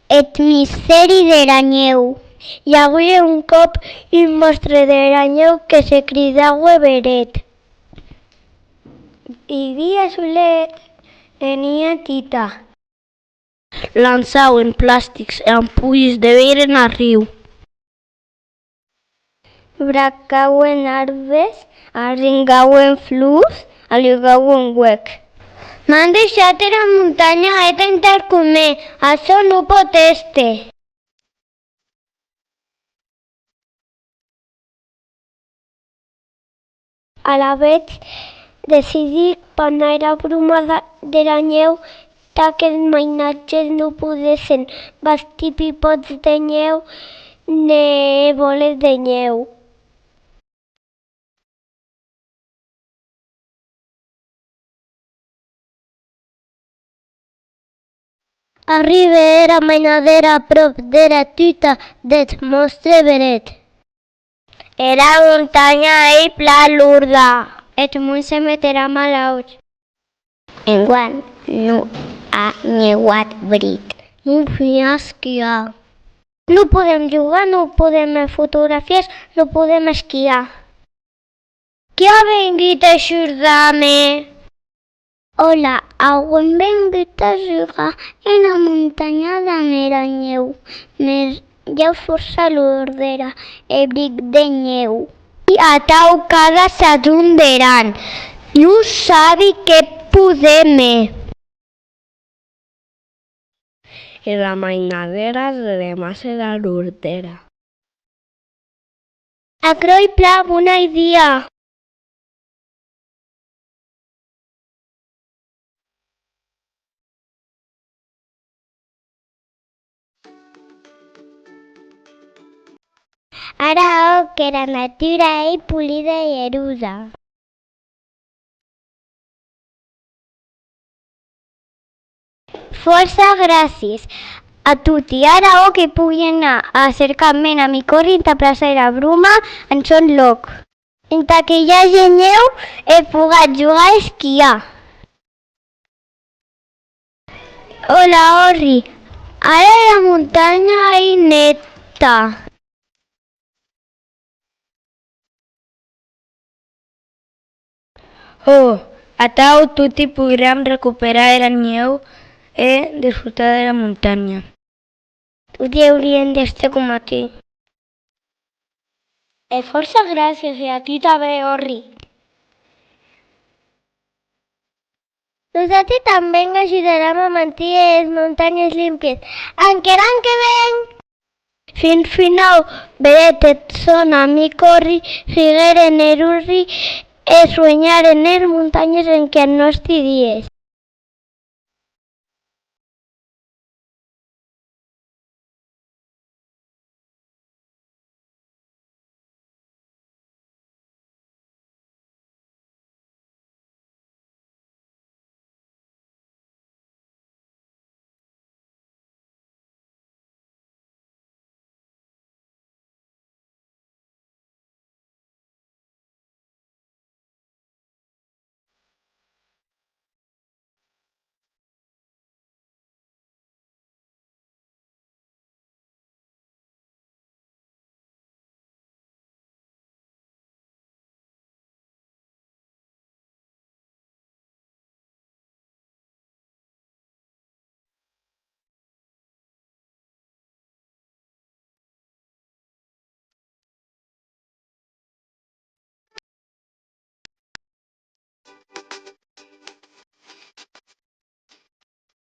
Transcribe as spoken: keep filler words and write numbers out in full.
Eth mistèri dera nhèu. I auie un còp un monstre dera nhèu que se cridaue Beret. Vivie solet, tenia tita. Lançauen plastics e ampolles de veire en arriu. Bracauen arbes, arringauen flors, alugauen huec. M'an deishat era montanha hèta entar comer, açò non pòt èster. Alavetz, decidic panar era broma da-, dera nhèu tà qu'es mainatges non podèssen bastir pipòts de nhèu ne bolets de nhèu. Arribe era mainadèra apròp dera tuta deth monstre Beret. Era montanha ei plan lorda. Eth mon se meterà malauts. Enguan non a nheuat brit. Non fia esquiar. Non podem jogar, non podem hèr fotografies, non podem esquiar. Qui a vengut a ajudar-me? Òla, auem vengut a jogar ena montanha damb era nhèu, mès i a fòrça lordèra e bric de nhèu. E atau cada sason der an, non sabi qué podem hèr. Era mainadèra remassa era lordèra. Aquerò ei plan bona idia. Ara òc, era natura ei polida e erosa. Fòrça gràcies a toti. Ara òc que pogui anar a cercar-me un amic Orri entà plaçar era broma en sòn lòc. Entà que i age nhèu e pogatz jogar e esquiar. Òla, Orri. Ara era montanha ei neta. Ò, atau toti poiram recuperar era nhèu e desfrutar dera montanha. Toti aurien d'èster coma tu. E fòrça gràcies, e a tu tanben, Orri. Nosati tanben ajudaram a mantier es montanhes limpies. Anquera an que ven! Fin finau, Beret e eth sòn amic Orri sigueren er Orri e suenharen es montanhes enquias nòsti dies.